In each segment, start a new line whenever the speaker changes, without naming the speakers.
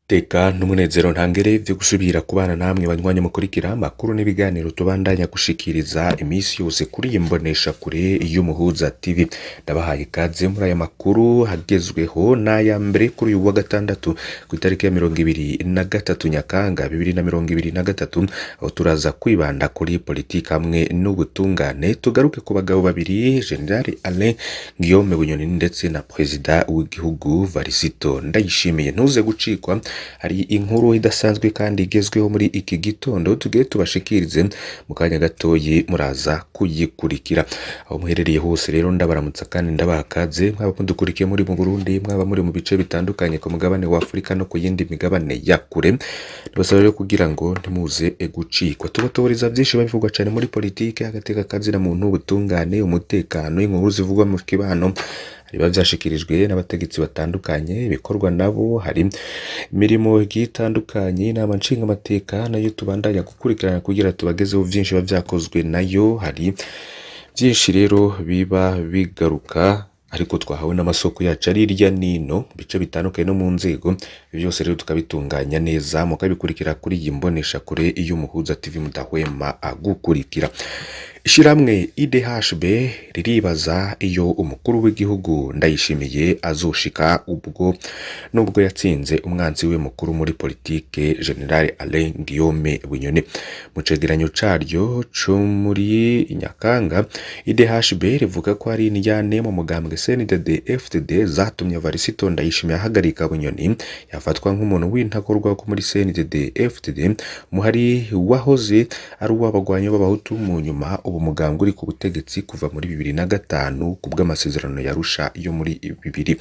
Teka n'umunezero ntangere vyo gusubira kubana namwe banywanyi mukurikira amakuru n'ibiganiro tubandanya gushikiriza imisi yose kuri iyi mboneshakure y'Umuhuza TV. Ndabahaye ikaze muri aya makuru hagezweho n'aya mbere kuri uyu wa gatandatu ku itariki ya 23 Nyakanga 2023, aho turaza kwibanda kuri politiki hamwe n'ubutungane. Tugaruke ku bagabo babiri, General Alain Guillaume Bunyoni ndetse na Perezida w'igihugu Varisito Ndayishimiye. Ntuze gucikwa, hari inkuru idasanzwe kandi igezweho muri iki gitondo tugiye tubashikirize mu kanya gatoyi, muraza kuyikurikira. Aho muherereye hose rero ndabaramutsa kandi ndabaha ikaze, mwaba mudukurikiye muri mu Burundi, mwaba muri mu bice bitandukanye ku mugabane wa Afurika no ku yindi migabane ya kure. Ndabasaba rero kugira ngo ntimuze gucikwa. Tubatoboriza vyinshi bivugwa cane muri politike, agateka kazina muntu, ubutungane, umutekano, inkuru zivugwa mu kibano, biba vyashikirijwe n'abategetsi batandukanye, ibikorwa nabo, hari imirimo igiye itandukanye, inama nshingamateka nayo tubandanya gukurikirana kugira tubagezeho vyinshi biba vyakozwe nayo. Hari vyinshi rero biba bigaruka ariko twahawe n'amasoko yacu ari hirya nino mu bice bitandukanye no mu nzego. Ivyo vyose rero tukabitunganya neza mukabikurikira kuri iyi mboneshakure y'Umuhuza TV mudahwema gukurikira. Ishirahamwe IDHB riribaza iyo umukuru w'igihugu Ndayishimiye azoshika ubwo nubwo yatsinze umwanzi we mukuru muri politike, General Alain Guillaume Bunyoni. Mu cegeranyo caryo co muri Nyakanga, IDHB rivuga ko hari indyane mu mugambwe CNDD FDD zatumye Varisito Ndayishimiye ahagarika Bunyoni, yafatwa nk'umuntu w'intakorwa ko muri CNDD FDD, umuhari wahoze ari uw'abagwanyi b'abahutu, mu nyuma ubu mugambwe uri ku butegetsi kuva muri 2005 ku bw'amasezerano ya Arusha yo muri 2000.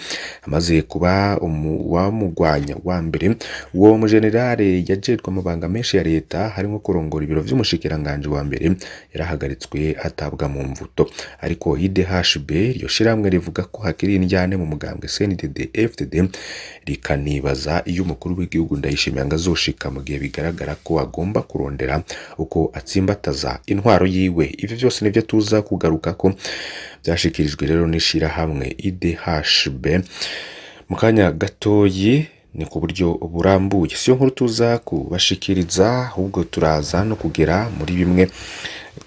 Amaze kuba uwamugwanya wa mbere, uwo mujenerale yajejwe amabanga menshi ya leta harimo kurongora ibiro vy'umushikiranganji wa mbere, yarahagaritswe atabwa mu mvuto. Ariko IDHB, iryo shirahamwe, rivuga ko hakiri indyane mu mugambwe CNDD FDD, rikanibaza iyo umukuru w'igihugu Ndayishimiye ngo azoshika mu gihe bigaragara ko agomba kurondera uko atsimbataza intwaro yiwe. Ivyo vyose nivyo tuza kugaruka ko vyashikirijwe rero n'ishirahamwe IDHB mu kanya gatoyi, ni ku buryo burambuye. Siyo nkuru tuza kubashikiriza, ahubwo turaza no kugera muri bimwe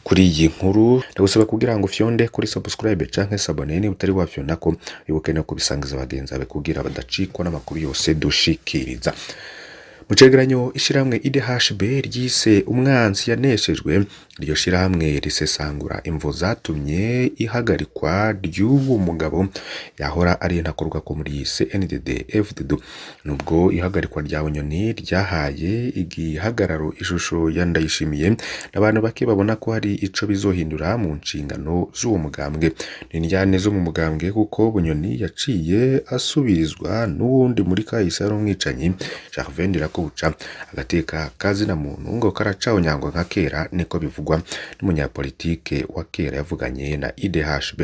kuri iyi nkuru. Ndagusaba kugira ngo ufyonde kuri subscribe canke s'abonner niba utari wafyonda, ko wibuke no kubisangiza bagenzi bawe kugira badacikwa n'amakuru yose dushikiriza. Mu cegeranyo ishirahamwe IDHB ryise umwansi yaneshejwe, iryo shirahamwe risesangura imvo zatumye ihagarikwa ry'uwo mugabo yahora ari intakorwa ko muri CNDD FDD. Nubwo ihagarikwa rya Bunyoni ryahaye igihagararo ishusho ya Ndayishimiye, n'abantu bake babona ko hari ico bizohindura mu nshingano z'uwo mugambwe. Ni indyane zo mu mugambwe, kuko Bunyoni yaciye asubirizwa n'uwundi muri kahise ari umwicanyi, Gervais Ndirakobuca. Agateka kazina muntu ngo karacawunyangwa nka kera, niko bivugwa n'umunyapolitike wa kera yavuganye na IDHB.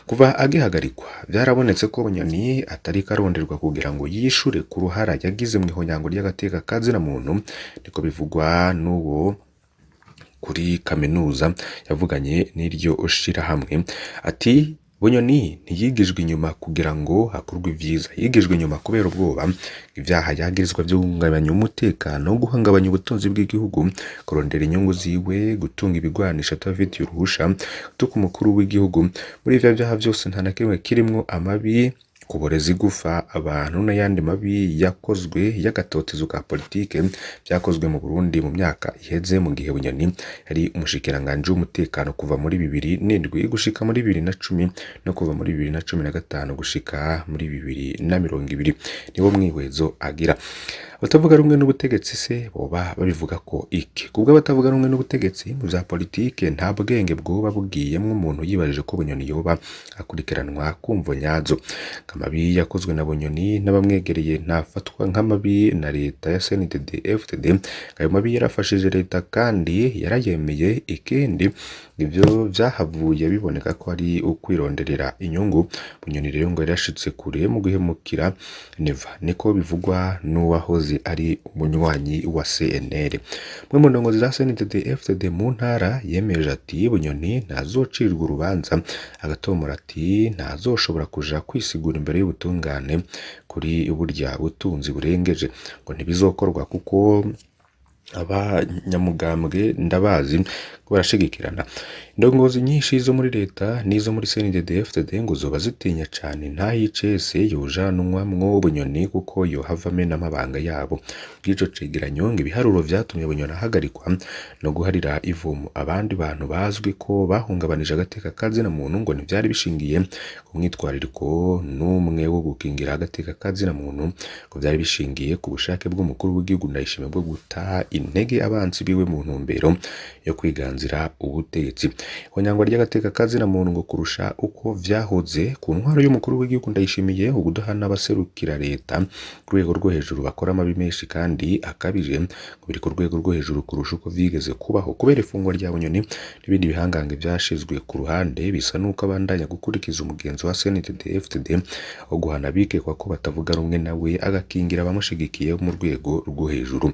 Kuva agihagarikwa vyarabonetse ko Bunyoni atari karonderwa kugira ngo yishure ku ruhara yagize mu ihonyango ry'agateka kazina muntu, niko bivugwa n'uwo kuri kaminuza yavuganye n'iryo shirahamwe. Ati: "Bunyoni ntiyigijwe inyuma kugira ngo hakorwe ivyiza, yigijwe inyuma kubera ubwoba. Ivyaha yagirizwa vyo guhungabanya umutekano, guhungabanya ubutunzi bw'igihugu, kurondera inyungu ziwe, gutunga ibigwanisho atabifitiye uruhusha, gutuka umukuru w'igihugu. Muri ivyo vyaha vyose nta na kimwe kirimwo amabi, kuboreza igufa abantu n'ayandi mabi yakozwe y'agatotezo ka politike vyakozwe mu Burundi mu myaka iheze, mu gihe Bunyoni yari umushikiranganji w'umutekano kuva muri 2007 gushika muri 2010 no kuva muri 2015 gushika muri 2020." Niwo mwihwezo agira. Abatavuga rumwe n'ubutegetsi se boba babivuga ko iki? Kubwo abatavuga rumwe n'ubutegetsi mu vya politike, nta bwenge bwoba bugiyemwo umuntu yibajije ko Bunyoni yoba akurikiranwa kumvo nyazo. Amabi yakozwe na Bunyoni n'abamwegereye ntafatwa nk'amabi na leta ya CNDD FDD. Ayo mabi yarafashije leta kandi yarayemeye. Ikindi, ivyo vyahavuye biboneka ko ari ukwironderera inyungu. Bunyoni rero ngo yarashitse kure mu guhemukira Neva, niko bivugwa n'uwahoze ari umunywanyi wa CNL. Mwe mu ndongozi za CNDD FDD mu ntara yemeje ati: "Bunyoni ntazocirwa urubanza." Agatomora ati: "Ntazoshobora kuja kwisigura." imbere y'ubutungane kuri burya butunzi burengeje. Ngo ntibizokorwa kuko abanyamugambwe ndabazi ko barashigikirana. Indongozi nyinshi zo muri leta n'izo muri CNDD-FDD ngo zoba zitinya cane ntayicese yojanwamwo Bunyoni kuko yohava amena amabanga yabo. Bw'ico cegeranyo ngo ibiharuro vyatumye Bunyoni ahagarikwa no guharira ivomo abandi bantu bazwi ko bahungabanije agateka kazina muntu ngo ntivyari bishingiye ku mwitwarariko n'umwe wo gukingira agateka kazina muntu, ngo vyari bishingiye ku bushake bw'umukuru w'igihugu Ndayishimiye bwo guta intege abansi biwe mu ntumbero yo kwiganzira ubutegetsi. Ihonyangwa ry'agateka kazina muntu ngo kurusha uko vyahoze ku ntwaro y'umukuru w'igihugu Ndayishimiye, uguduhana abaserukira leta ku rwego rwo hejuru bakora amabi menshi kandi akabije ngo biri ku rwego rwo hejuru kurusha uko vyigeze kubaho. Kubera ifungwa rya Bunyoni n'ibindi bihangange vyashizwe ku ruhande, bisa n'uko abandanya gukurikiza umugenzo wa CNDD-FDD wo guhana abikekwa ko batavuga rumwe nawe, agakingira abamushigikiye mu rwego rwo hejuru.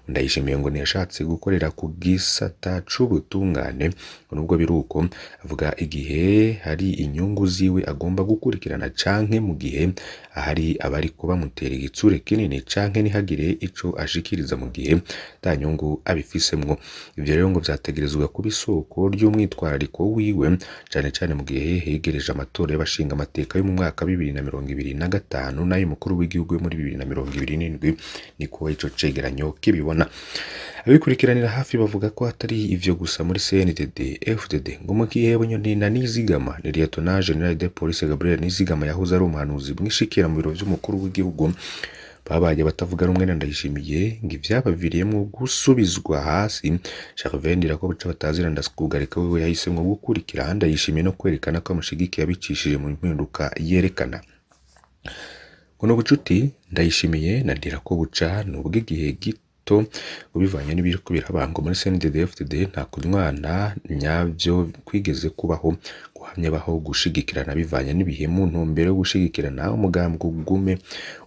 Ndayishimiye ngo ntiyashatse gukorera ku gisata c'ubutungane, ngo nubwo biri uko avuga igihe hari inyungu ziwe agomba gukurikirana canke mu gihe ahari abariko bamutera igitsure kinini, canke ntihagire ico ashikiriza mu gihe ata nyungu abifisemwo. Ivyo rero ngo vyategerezwa kuba isoko ry'umwitwarariko wiwe, cane cane mu gihe hegereje amatora y'abashinga amateka yo mu mwaka 2025 n'ay'umukuru w'igihugu yo muri 2027, niko ico cegeranyo kibibona. Abikurikiranira hafi bavuga ko atari ivyo gusa muri CNDD FDD, ngo mu gihe Bunyoni na Nizigama ni Lieutenant General de Police Gabriel Nizigama yahoze ari umuhanuzi mwishikira mu biro vy'umukuru w'igihugu, babaye batavuga rumwe na Ndayishimiye, ngo ivyabaviriyemwo gusubizwa hasi. Gervais Ndirakobuca batazira Ndakugarika wewe yahisemwo gukurikira Ndayishimiye no kwerekana ko amushigikiye abicishije mu mpinduka yerekana. Ngo n'ubucuti Ndayishimiye na Ndirakobuca ni ubw'igihe gito ubivanye n'ibiriko biraba ngo muri CNDD-FDD nta kunywana nyavyo kwigeze kubaho, guhamya baho gushigikirana bivanye n'ibihe mu ntumbero yo gushigikirana umugambi ugume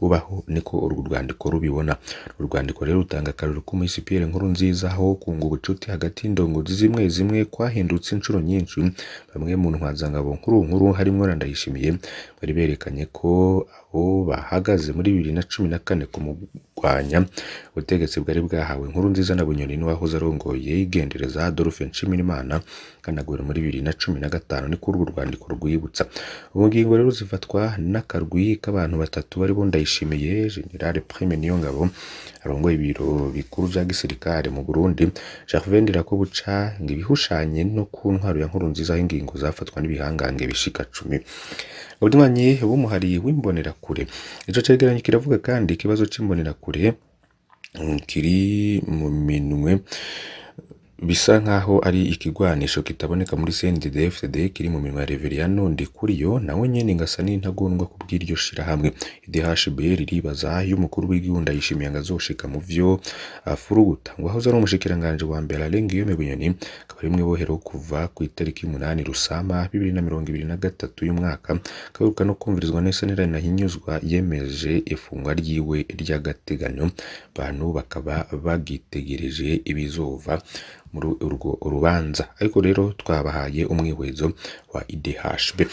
ubaho, niko urwo rwandiko rubibona. Uru rwandiko rero rutanga akarorero k'umuhisi Pierre Nkurunziza, aho kunga ubucuti hagati y'indongozi zimwe zimwe kwahindutse inshuro nyinshi. Bamwe mu ntwazangabo nkuru nkuru harimwo na Ndayishimiye bari berekanye ko abo bahagaze muri 2014 kumugwanya ubutegetsi bwari bwahawe Nkurunziza na Bunyoni n'uwahoze arongoye igendereza Adolphe Nshimirimana kanaguwe muri 2015, niko urwo rwandiko rwibutsa. Ubu ngingo rero zifatwa n'akarwi k'abantu batatu baribo Ndayishimiye, General Prime Niyongabo arongoye ibiro bikuru vya gisirikare mu Burundi, Gervais Ndirakobuca, ngo ibihushanye no ku ntwaro ya Nkurunziza aho ingingo zafatwa n'ibihangange bishika 10. Abanywanyi b'umuhari w'imbonerakure, ico cegeranyo kiravuga kandi ikibazo c'imbonerakure kiri mu minwe bisa nkaho ari ikigwanisho kitaboneka muri CNDD-FDD kiri mu minwe ya Reveriyano Ndikuriyo, nawe nyene ngasa n'intagondwa kubw'iryo shirahamwe. IDHB riribaza iyo umukuru w'igihugu Ndayishimiye ngo azoshika mu vyo afuruguta. Ngo ahoze ari umushikiranganji wa mbere Alain Guillaume Bunyoni akaba ari mw'ibohero kuva kw'itariki 8 Rusama 2023 y'umwaka, akaheruka no kumvirizwa na sentare Ntahinyuzwa yemeje ifungwa ryiwe ry'agateganyo, abantu bakaba bagitegereje ibizova muri urwo rubanza. Ariko rero twabahaye umwihwezo wa IDHB.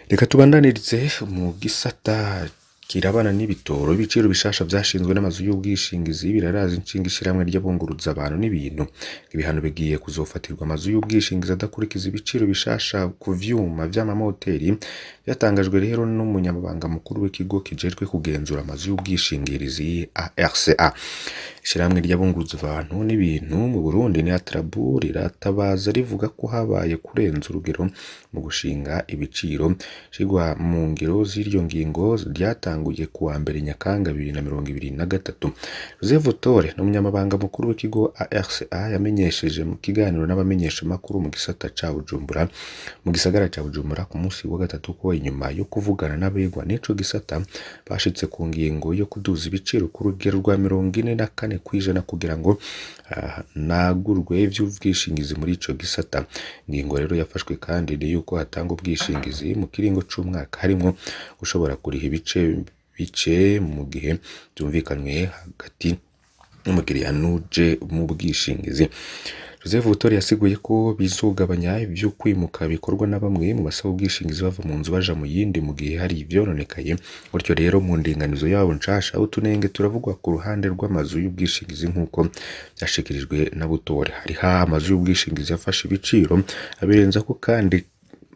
Reka tubandanirize mu gisata kirabana n'ibitoro. Ibiciro bishasha vyashinzwe n'amazu y'ubwishingizi biraraza inshinga ishirahamwe ry'abunguruza abantu n'ibintu. Ibihano bigiye kuzofatirwa amazu y'ubwishingizi adakurikiza ibiciro bishasha ku vyuma vy'amamoteri, vyatangajwe rero n'umunyamabanga mukuru w'ikigo kijejwe kugenzura amazu y'ubwishingirizi ARCA. Ishirahamwe ry'abunguruza abantu n'ibintu mu Burundi ni Atrabu riratabaza rivuga ko habaye kurenza urugero mu gushinga ibiciro. Ishirwa mu ngiro z'iryo ngingo ryatanguye kuwa mbere Nyakanga 2023. Joseph Tore n'umunyamabanga mukuru w'ikigo ARCA yamenyesheje mu kiganiro n'abamenyeshamakuru mu gisata ca Bujumbura mu gisagara ca Bujumbura ku munsi wa gatatu ko inyuma yo kuvugana n'abegwa n'ico gisata bashitse ku ngingo yo kuduza ibiciro ku rugero rwa 44% kugira ngo nagurwe ivy'ubwishingizi muri ico gisata. Ingingo rero yafashwe kandi ni yuko hatangwa ubwishingizi mu kiringo c'umwaka harimwo ushobora kuriha ibice bice mu gihe vyumvikanywe hagati n'umukiriya nuje mu bwishingizi. Joseph Butore yasiguye ko bizogabanya ivyo kwimuka bikorwa na bamwe mu basaba ubwishingizi bava mu nzu baja mu yindi mu gihe hari ivyononekaye. Gutyo rero mu ndinganizo yabo nshasha utunenge turavugwa ku ruhande rw'amazu y'ubwishingizi nk'uko vyashikirijwe na Butore. Hariho amazu y'ubwishingizi yafashe ibiciro abirenzako kandi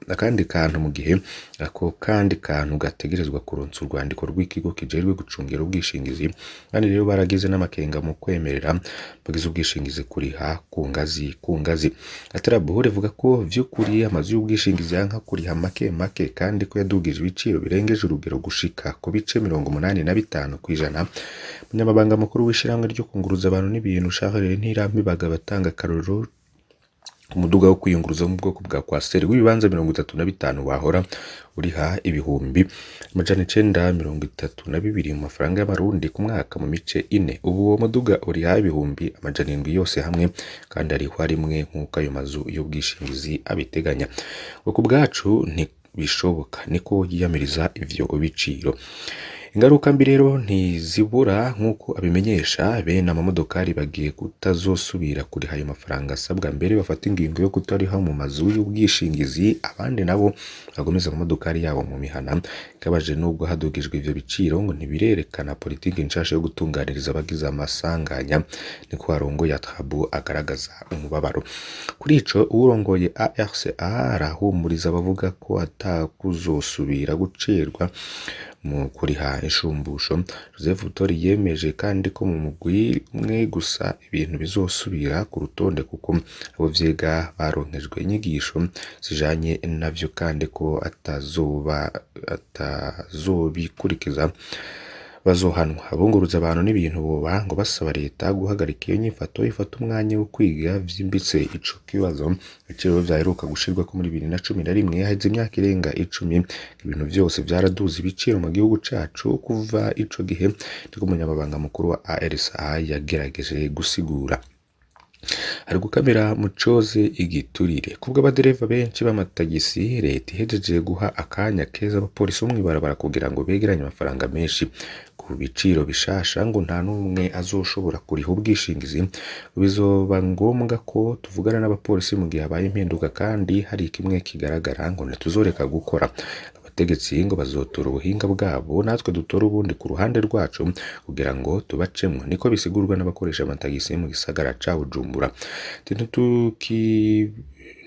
akandi kantu mu gihe ako kandi kantu gategerezwa kuronsa urwandiko rw'ikigo kijejwe gucungera ubwishingizi. Kandi rero baragize n'amakenga mu kwemerera bagize ubwishingizi kuriha ku ngazi ku ngazi. Atrabuhure ivuga ko vy'ukuri amazu y'ubwishingizi yanka kuriha make make kandi ko yadugije ibiciro birengeje urugero gushika ku bice 85 kw'ijana. Umunyamabanga mukuru w'ishirahamwe ryo kunguruza abantu n'ibintu Charles Ntirampibaga batanga akarorero umuduga wo kwiyunguruza wo mu bwoko bwa kwasiteri w'ibibanza 35 wahora uriha 932,000 mu mafaranga y'amarundi ku mwaka mu mice ine. Ubu uwo muduga uriha 700,000 yose hamwe kandi arihwa rimwe nk'uko ayo mazu y'ubwishingizi abiteganya. Ngo ku bwacu ntibishoboka, niko yiyamiriza ivyo biciro. Ingaruka mbi rero ntizibura nk'uko abimenyesha, bene amamodokari bagiye kutazosubira kuriha ayo mafaranga asabwa mbere bafata ingingo yo kutariha mu mazu y'ubwishingizi, abandi nabo bagomeza amamodokari yabo mu mihana. Ikabaje nubwo hadugijwe ivyo biciro ngo ntibirerekana politiki nshasha yo gutunganiriza abagize amasanganya, niko arongoye Atrabu agaragaza umubabaro. Kuri ico uwurongoye ARCA arahumuriza abavuga ko atakuzosubira gucerwa mu kuriha inshumbusho. Joseph Butore yemeje kandi ko mu mugwi umwe gusa ibintu bizosubira ku rutonde kuko abo vyega baronkejwe inyigisho zijanye navyo kandi ko atazobikurikiza bazohanwa. Abunguruza abantu n'ibintu boba ngo basaba leta guhagarika iyo nyifato ifata umwanya wo kwiga vyimbitse ico kibazo. Ibiciro vyaheruka gushirwako muri 2011, haheze imyaka irenga 10 ibintu vyose vyaraduze ibiciro mu gihugu cacu kuva ico gihe, niko umunyamabanga mukuru wa ARSA yagerageje gusigura. Hari gukamira mucoze igiturire kubw'abadereva benshi b'amatagisi, leta ihejeje guha akanya keza abapolisi bo mw'ibarabara kugira ngo begeranye amafaranga menshi ku biciro bishasha, ngo nta n'umwe azoshobora kuriha ubwishingizi. Bizoba ngombwa ko tuvugana n'abapolisi mu gihe habaye impinduka, kandi hari kimwe kigaragara ngo ntituzoreka gukora. Abategetsi ngo bazotora ubuhinga bwabo natwe dutore ubundi ku ruhande rwacu kugira ngo tubacemwo, niko bisigurwa n'abakoresha amatagisi mu gisagara ca Bujumbura.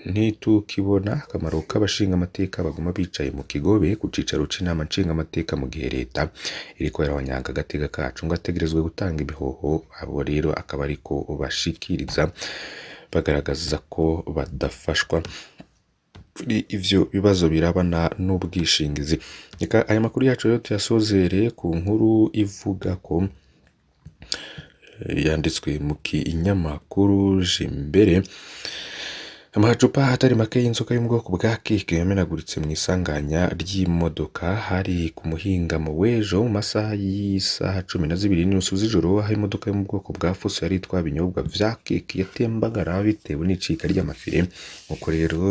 Ntitukibona akamaro k'abashinga amateka baguma bicaye mu kigobe ku cicaro c'inama nshingamateka mu gihe leta iriko irahonyanga agateka kacu, ngo ategerezwe gutanga ibihoho. Abo rero akaba ariko bashikiriza bagaragaza ko badafashwa kuri ivyo bibazo birabana n'ubwishingizi. Reka aya makuru yacu rero tuyasozere ku nkuru ivuga ko yanditswe mu kinyamakuru Jimbere. Amacupa atari make y'inzoga yo mu bwoko bwa keke yamenaguritse mu isanganya ry'imodoka hari ku muhingamo w'ejo mu masaha y'isaha 12:30 z'ijoro, aho imodoka yo mu bwoko bwa fuso yari itwaye ibinyobwa vya keke yatembagara bitewe n'icika ry'amafire. Nk'uko rero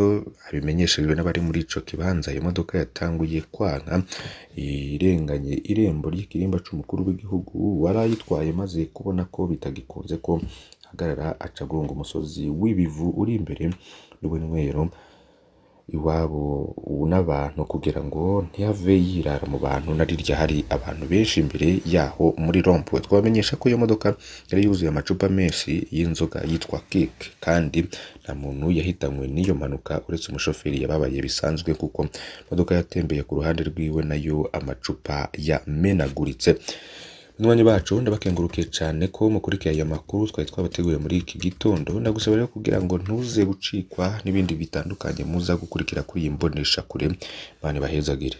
abimenyeshejwe n'abari muri ico kibanza, iyo modoka yatanguye kwanka irenganye irembo ry'ikirimba c'umukuru w'igihugu warayitwaye, maze kubona ko bitagikunze ko ahagarara aca agonga umusozi w'ibivu uri imbere n'ubunywero iwabo n'abantu kugira ngo ntihave yirara mu bantu na rirya hari abantu benshi imbere yaho muri rompuwe. Twabamenyesha ko iyo modoka yari yuzuye amacupa menshi y'inzoga yitwa keke, kandi nta muntu yahitanywe n'iyo mpanuka uretse umushoferi yababaye bisanzwe kuko imodoka yatembeye ku ruhande rwiwe nayo amacupa yamenaguritse. Banywanyi bacu, ndabakengurukiye cane ko mukurikiye aya makuru twari twabateguye muri iki gitondo. Ndagusaba rero kugira ngo ntuze gucikwa n'ibindi bitandukanye muza gukurikira kuri iyi mboneshakure. Imana ibahezagire.